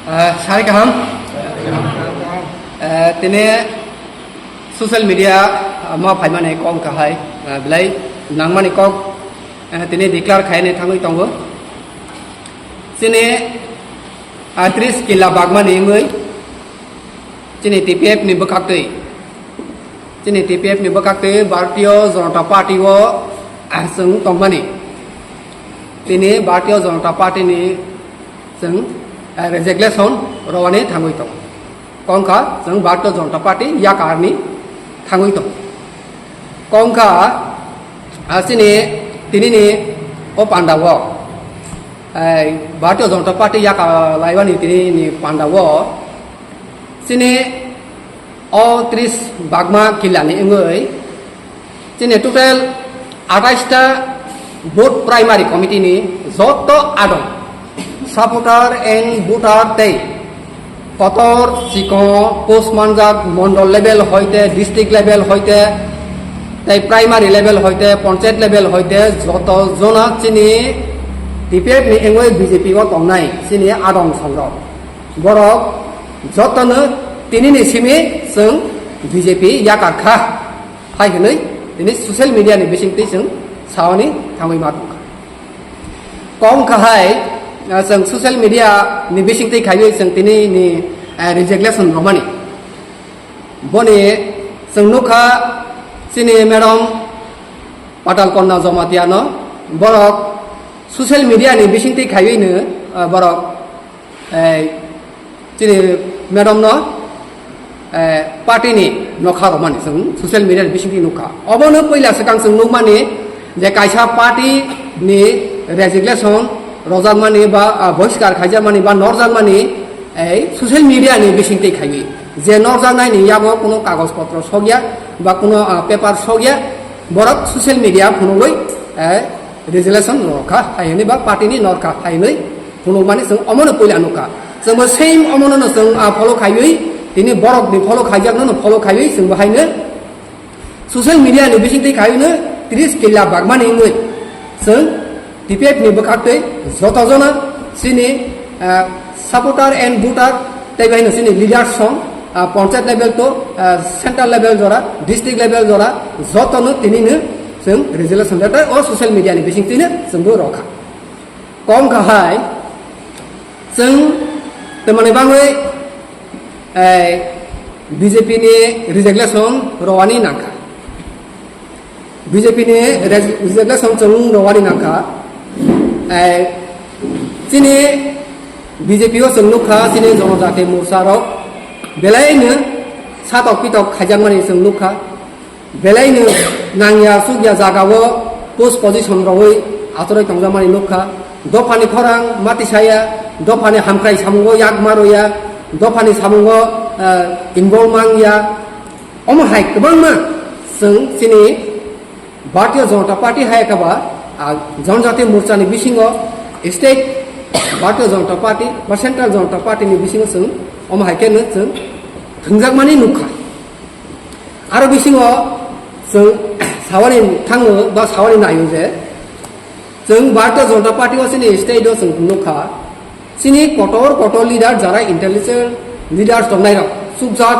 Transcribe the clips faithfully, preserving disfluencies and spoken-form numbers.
Ah, sari kaham. Ah, tini social media, ah, ma phaimani kok kahai, ah, belai nangmani kok, ah, tini declare khaini thangwi tongo. Chini, ah, tris killa bagmani wngwi chini T P F ni bwkhaktwi, chini T P F ni bwkhaktwi Bharatiya Janata Party o, ah, chwng tongmani. Tini Bharatiya Janata Party ni chwng, eh, resignation rwani thangwi tongo. Kok wngkha chwng Bharatiya Janata Party yakarni thangwi tongo. Kok wngkha, ah, chini tinini o panda o, eh, Bharatiya Janata Party yaka laiwani tinini panda o chini o tris bagma killani wngwi chini total atais ta booth primary committee ni joto adong supporter and voter tei kotor chikon post manjak mondol level hoite, district level hoite, tei primary level hoite, panchayat level hoite joto jona chini T P F ni wngwi B J P o tongnai chini adong songrok. Borok jotono tinini simi chwng B J P yakar kha, hai hwnwi tini social media ni bisingtwi chwng saoni thangwi ma tongkha. Kok wngkha hai, ah, chwng social media ni bisingtwi khaiwi chwng tini ni, eh, resignation rwmani. Boni chwng nukha chini madam Patal Kanya Jamatia no, borok social media ni bisingtwi khaiwi no, ah, borok eh, chini madam no, eh, party ni nokha rwmani chwng social media ni bisingtwi nukha. Obono puila swkang chwng nukmani je kaisa party ni resignation rwjakmani ba, ah, bohiskar khaijakmani ba norjakmani, eh, social media ni bisingtwi khaiwi. Je norjaknai ni yago kuno kagoj potro sokya ba kuno, ah, paper sokya, borok social media phunugwi, eh, resignation rwkha hai hwnwi ba party ni norkha hai hwnwi phunukmani chwng omono puila nukha. Chwngbo same omono no chwng, ah, follow khaiwi, tini borokni follow khaijakno no follow khaiwi chwngbo haino social media ni bisingtwi khaiwino tris killa bagmani wngwi chwng T P F ni bwkhaktwi joto jona chini, ah, supporter and voter tei bai no chini leaders song, ah, panchayat level to, ah, central level jora, district level jora, jotono tinino chwng resignation letter o social media ni bisingtwino chwngbo rwkha. Kok wngkha hai chwng twmani bangwi, eh, B J P ni resignation rwani nangkha. B J P ni res-, resignation chwng rwani nangkha. Eh, chini B J P o chwng nukha, chini Jonojati Morcha rok belaino satok pitok khaijakmani chwng nukha. Belaino nangya chukya jagao post position rwui achorwi tongjakmani nukha. Dophani khorang mati saya, dophani hamkrai samungo yak maroya, dophani samungo, eh, involve mangya. Omo hai kwbangma chwng chini Bharatiya Janata Party hai khe ba, ah, Janajati Morcha ni bisingo state Bharatiya Janata Party ba Central Janata Party ni bisingo chwng omo hai khe no chwng thwngjakmani nukha. Aro bisingo chwng sawani thango ba sawani naio je chwng Bharatiya Janata Party o chini state o chwng nukha. Chini kotor kotor leader, jara intellectual leaders tongnai rok, chukjak,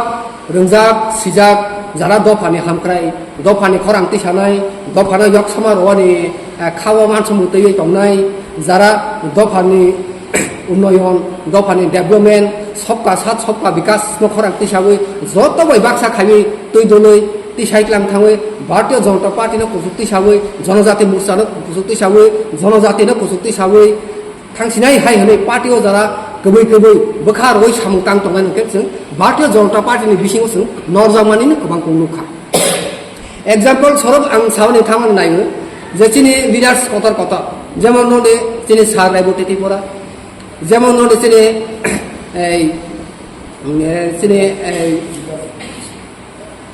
rwngjak, sijak, jara dophani hamkrai, dophani khorang tisanai, dophano yoksama rwani, eh, khao mansamung twiwi tongnai, jara dophani unnoyon, dophani development, sobka sat sobka bikas no khorang tisawi, joto bai baksa khaiwi twi dului, tisai tlang thangwi, Bharatiya Janata Party no kuchuk tisawi, Janajati Morcha no kuchuk tisawi, Janajati no kuchuk tisawi, thangsinai hai hwnwi party o jara kwbwi kwbwi bwkha rwui samung tang tongnai hwnkhe chwng Bharatiya Janata Party ni bisingo chwng norjakmani no kwbang kung nukha. Example sorof ang sauni thangmani naio je chini leaders kotor kotor, jemon noni chini Sir Reboti Tripura, jemon noni chini ei, eh, chini ei,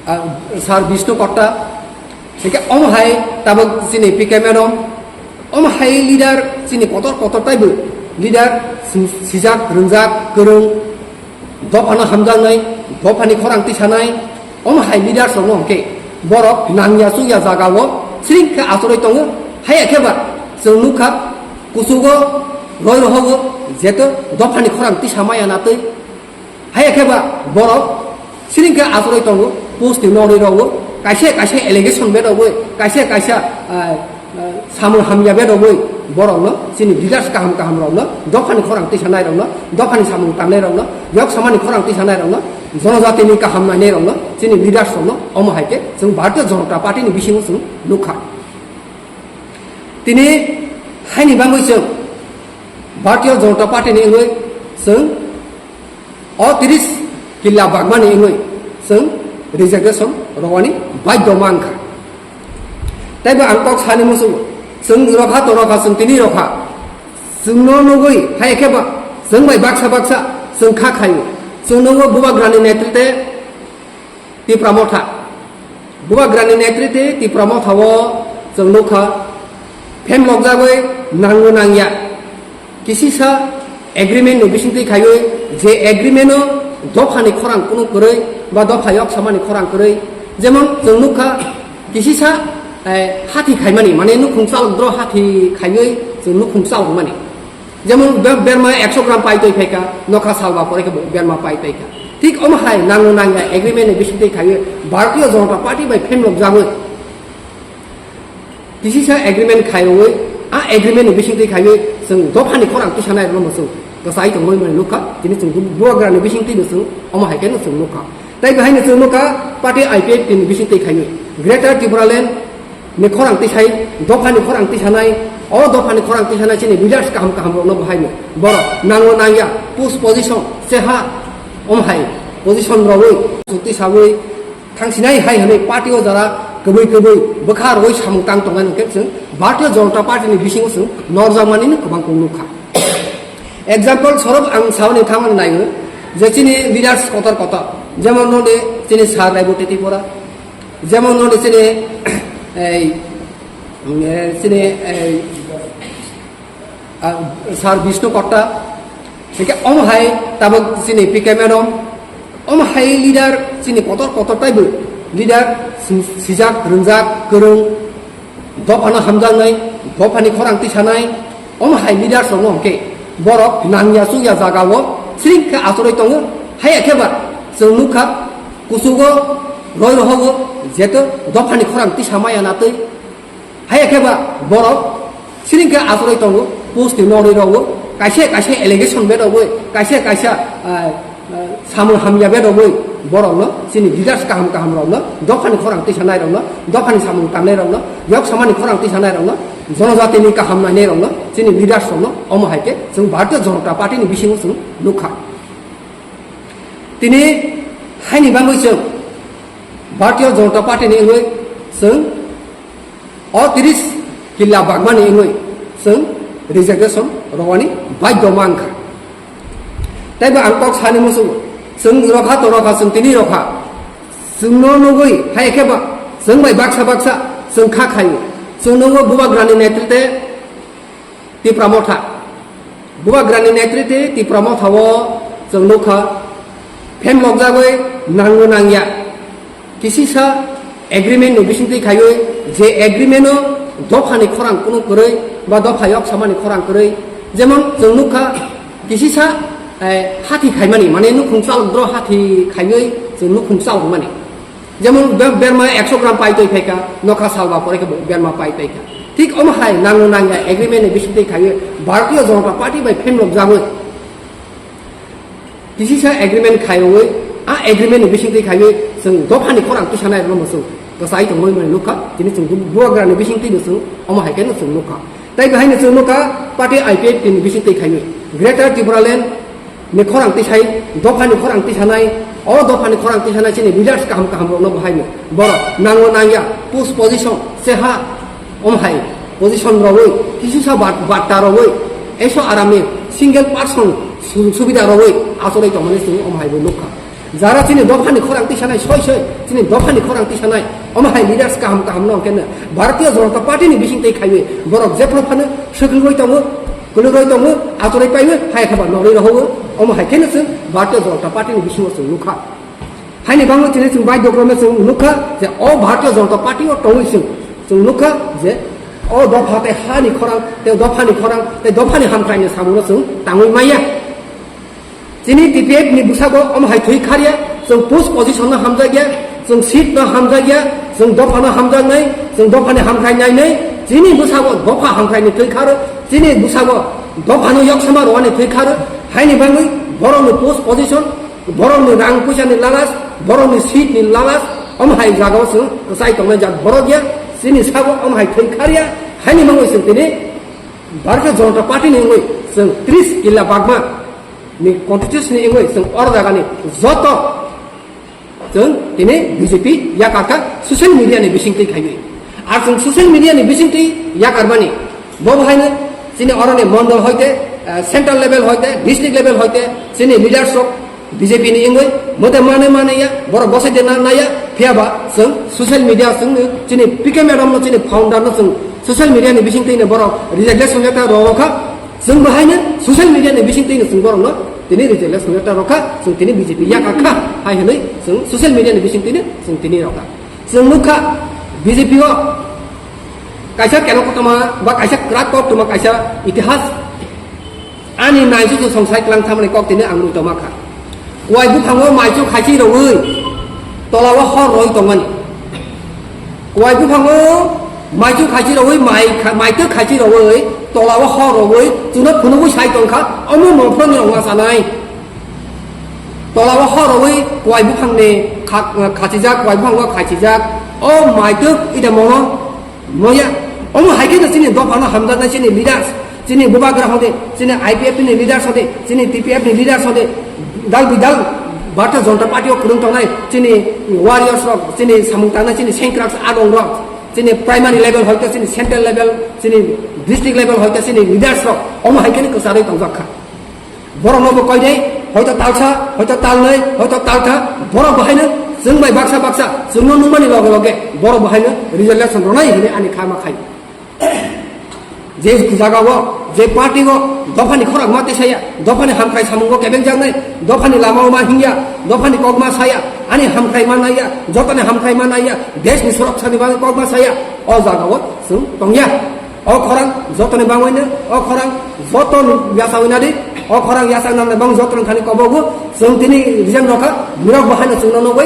ah, Sir Bishnu Katta, hingke omo hai tabok chini P K madam, omo hai leader chini kotor kotor taibo leader si-, sijak, rwngjak, kwrwng, dophano hamjaknai, dophani khorang tisanai, omo hai leaders rokno hwnkhe borok nangya chukya jagao sring khe achorwi tongo, haiya khe ba chwng nukha, kuchugo roi rohogo Jeto dophani khorang tisa maya na twi. Haya khe ba borok siring khe achorwi tongo, post ni nokri rogo, kaisa kaisa allegation bedogwi, kaisa kaisa, ah, ah, samung hamya bedogwi borokno, chini leaders kaham kaham rokno, dophani khorang tisanai rokno, dophani samung tangnai rokno, yok samani khorang tisanai rokno, jonojatini kaham nainai rokno, chini leaders rokno omo hai khe chwng Bharatiya Janata Party ni bisingo chwng nukha. Tini haini bagwi chwng Bharatiya Janata Party ni wngwi chwng o tris killa bagmani wngwi chwng resignation rwani baidho mankha. Taibo ang kok sani muchungo, chwng rokha to rokha, chwng tini rokha, chwngno nugwi hai khe ba chwng bai baksa baksa chwng kha khaio, chwng nugwi Bubagrani netrite Tipra Motha. Bubagrani netrite Tipra Motha o chwng nukha, phemlokjagwi nango nangya kisisa agreement ni bisingtwi khaiwi, je agreement o dophani khorang kunu kwrwi ba dopha yok samani khorang kwrwi, jemon chwng nukha kisisa, eh, hathi khaimani, mane nukhung chalok dro hathi khaiwi chwng nukhung chalok mani. Jemon be-, berma ekso gram pai twi phaikha, nokha salba pore khe bo berma pai twi kha. Thik omo hai nango nangya agreement ni bisingtwi khaiwi Bharatiya Janata Party bai phemlok jagwi kisisa agreement khaiwi, a agreement ni bisingtwi khaiwi chwng dophani khorang tisanai rwno chwng kwchai tongwi mani nukha. Tini chwng Bubagrani bisingtwi no chwng omo hai khe no chwng nukha. Tai bahai no chwng nukha party I P F T ni bisingtwi khaiwi Greater Tipraland ni khorang tisai, dophani khorang tisanai, o dophani khorang tisanai chini leaders kaham kaham rokno bo haino. Borok nango nangya, push position, seha, om hai position rogwi, chukti sagwi, thangsinai hai hwnwi party o jara kwbwi kwbwi bwkha rogwi samung tang tongnai hwnkhe chwng Bharatiya Janata Party ni bisingo chwng norjakmani no kwbang kung nukha. Example sorof ang sauni thangmani naio je chini leaders kotor kotor, jemon noni chini Sir Raibu Teti Bora, jemon noni chini ei, eh, chini ei, ah, Sir Bishnu Kotta, hingke omo hai tabok chini P K Menom, omo hai leader chini kotor kotor taibo leader si-, sijak, rwngjak, kwrwng, dophano hamjaknai, dophani khorang tisanai, omo hai leaders rokno hwnkhe borok nangya chukya jagao siring khe achorwi tongo, haiya khe ba chwng nukha kuchugo roi rohogo jeto dophani khorang tisa maya na twi, haiya khe ba borok siring khe achorwi tongo, post ni nokri rogo, kaisa kaisa allegation bedogwi, kaisa kaisa, ah, samung hamya bedogwi borokno, chini leaders kaham kaham rokno, dophani khorang tisanai rokno, dophani samung tangnai rokno, yok samani khorang tisanai rokno, jonojatini kaham nainai rokno, chini leaders rokno omo hai khe chwng Bharatiya Janata Party ni bisingo chwng nukha. Tini haini bagwi chwng Bharatiya Janata Party ni wngwi chwng o tris killa bagmani wngwi chwng resignation rwani baidho mankha. Taibo ang kok sani muchungo, chwng rokha to rokha, chwng tini rokha, chwngno nugwi hai khe ba chwng bai baksa baksa chwng kha khaio, chwng nugwi Bubagrani netrite Tipra Motha. Bubagrani netrite Tipra Motha o chwng nukha, phemlokjagwi nango nangya kisisa agreement ni bisingtwi khaiwi, je agreement o dophani khorang kunu kwrwi ba dopha yok samani khorang kwrwi, jemon chwng nukha kisisa, eh, hathi khaimani, mane nukhung chalok dro hathi khaiwi chwng nukhung chalok mani. Jemon be-, berma ekso gram pai twi phaikha, nokha salba pore khe bo berma pai twi kha. Thik omo hai nango nangya agreement ni bisingtwi khaiwi Bharatiya Janata Party bai phemlok jagwi kisisa agreement khaiwi, a agreement ni bisingtwi khaiwi chwng dophani khorang tisanai rwno chwng kwchai tongwi mani nukha. Tini chwng Bubagrani bisingtwi no chwng omo hai khe no chwng nukha. Tai bahai no chwng nukha party I P F T ni bisingtwi khaiwi Greater Tipraland ni khorang tisai, dophani khorang tisanai, o dophani khorang tisanai chini leaders kaham kaham rokno bo haino. Borok nango nangya, push position, seha, om hai position rogwi, kisisa bat-, batta rogwi, eso arami single person sujog subida rogwi achorwi tongmani chwng om hai bo nukha. Jara chini dophani khorang tisanai soi soi, chini dophani khorang tisanai, om hai leaders kaham kaham no hwnkhe no Bharatiya Janata Party ni bisingtwi khaiwi borok jephru phano swkangwi tongo, kwlwrwi tongo, achorwi paiwi, hai khe ba norwi rohogo, omo hai kheno chwng Bharatiya Janata Party ni bisingo chwng nukha. Haini bagwi tini chwng baidhokrome chwng nukha je o Bharatiya Janata Party o tongwi chwng, chwng nukha je O dopha tei hani khorang, tei dophani khorang, tei dophani hamkrai ni samung no chwng tangwi maya. Chini T P F ni bwsago omo hai thwi kharya, chwng post position no hamjakya, chwng seat no hamjakya, chwng dopha no hamjaknai, chwng dophani hamkrai nainai, chini bwsago dopha hamkrai ni thwi kharo, chini bwsago dopha no yoksama rwani thwi kharo, haini bagwi borok ni post position, borok ni rang puisa ni lalas, borok ni seat ni lalas, omo hai jagao chwng kwchai tongnai jat borok ya, chini sago omo hai thwi kharya, haini bagwi chwng tini Bharatiya Janata Party ni wngwi chwng tris killa bagma ni constituency ni wngwi chwng oro jagani joto chwng tini B J P yakar kha social media ni bisingtwi khaiwi. Ar chwng social media ni bisingtwi yakar mani bo bo haino chini oro ni mondol hoite, eh, central level hoite, district level hoite chini leaders rok B J P ni wngwi mote mane mane ya, borok bosai de na naya, phiya ba chwng social media chwng chini P K madam no chini founder no chwng social media ni bisingtwi ni borok resignation letter rw kha, chwng bo haino social media ni bisingtwi ni chwng borok no tini resignation letter rw kha, chwng tini B J P yakar kha hai hwnwi chwng social media ni bisingtwi ni chwng tini rw kha. Chwng nukha B J P o kaisa kelo koktwma ba kaisa kwrak koktwma kaisa itihas Ani naichukni songsai tlang thamani kok tini ang nui tongma kha. Kuai buphango maichuk khachi rogwi tolao hor roi tongmani. Kuai buphango maichuk khachi rogwi mai kha-, maitwk khachi rogwi tolao hor rogwi chwngno phunugwi sai tongkha, omo mongphorni rokma sanai. Tolao hor rogwi kuai buphangni kha-, khachijak, kuai buphango khachijak, o maitwk ida mono Moya, omo hai khe chini dophano hamjaknai chini leaders, chini bubagra hode, chini I P F ni leaders hode, chini T P F ni leaders hode, dal bidal Bharatiya Janata Party o kwrwng tongnai chini warriors rok, chini samung tangnai chini sengkrak adong rok, chini primary level hoite, chini central level, chini district level hoite, chini leaders rok, omo hai khe kwcharwi tongjak kha. Borok no bo koi dei, hoito talsa, hoito talnoi, hoito taltha, borok bo haino chwng bai baksa baksa, chwng no nukmani loge loge, borok bo haino resolution rwnai hinwi ani kha ma khai. Je jaga o, je party o, dophani khorang ma tisaya, dophani hamkrai samungo kebeng jaknai, dophani lama o ma hingya, dophani kok ma saya, ani hamkrai ma naiya, jotoni hamkrai ma naiya, desh ni sorok sani bagwi kok ma saya, o jaga o chwng tongya. O khorang jotoni bangwino, o khorang joto yasawi nadi, o khorang yasak nangnai bang jotoni thani kobogo, chwng tini rijang rokha, nirok bo haino chwngno nugwi,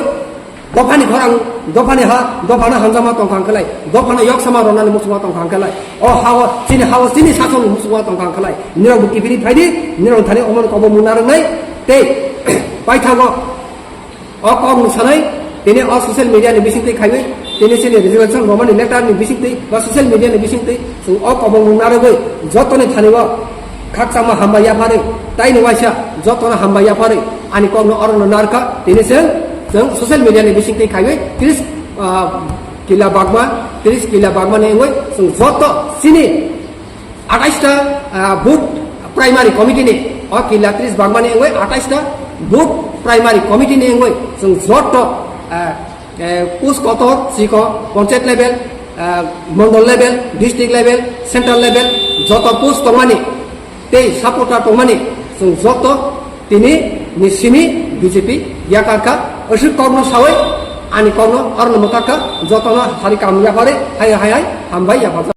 dophani khorang, dophani ha, dophano hamjakma tongkha hwnkhe lai, dophano yoksama rwnani muchungma tongkha hwnkhe lai, o hao, chini hao, chini sasongni muchungma tongkha hwnkhe lai, nirok bo kibini phaidi, nirok thani omono kobo mungna rwnai, tei paithago, O kok ni sanai, tini o social media ni bisingtwi khaiwi, tini chini resolution romani letter ni bisingtwi, ba social media ni bisingtwi, chwng o kobong narwgwi, jotoni thani o khakchangma hambai yapharwi, taini waisa jotoni hambai yapharwi, ani kok no oro no narwkha, tini chwng, chwng social media ni bisingtwi khaiwi, tris, ah, kila bagma, tris kila bagma ni wngwi, chwng joto chini Atais ta, ah, booth primary committee ni, o kila tris bagmani wngwi atais ta booth primary committee ni wngwi chwng joto, ah, eh, post kotor, siko, panchayat level, ah, mondol level, district level, central level, joto post tongmani, tei supporter tongmani, chwng joto tini ni simi B J P yakar kha, aswk kokno sawi, ani kokno arno mwthak kha, jotono hari kam yapharwi, hai, hai, hai, hambai yapharjak.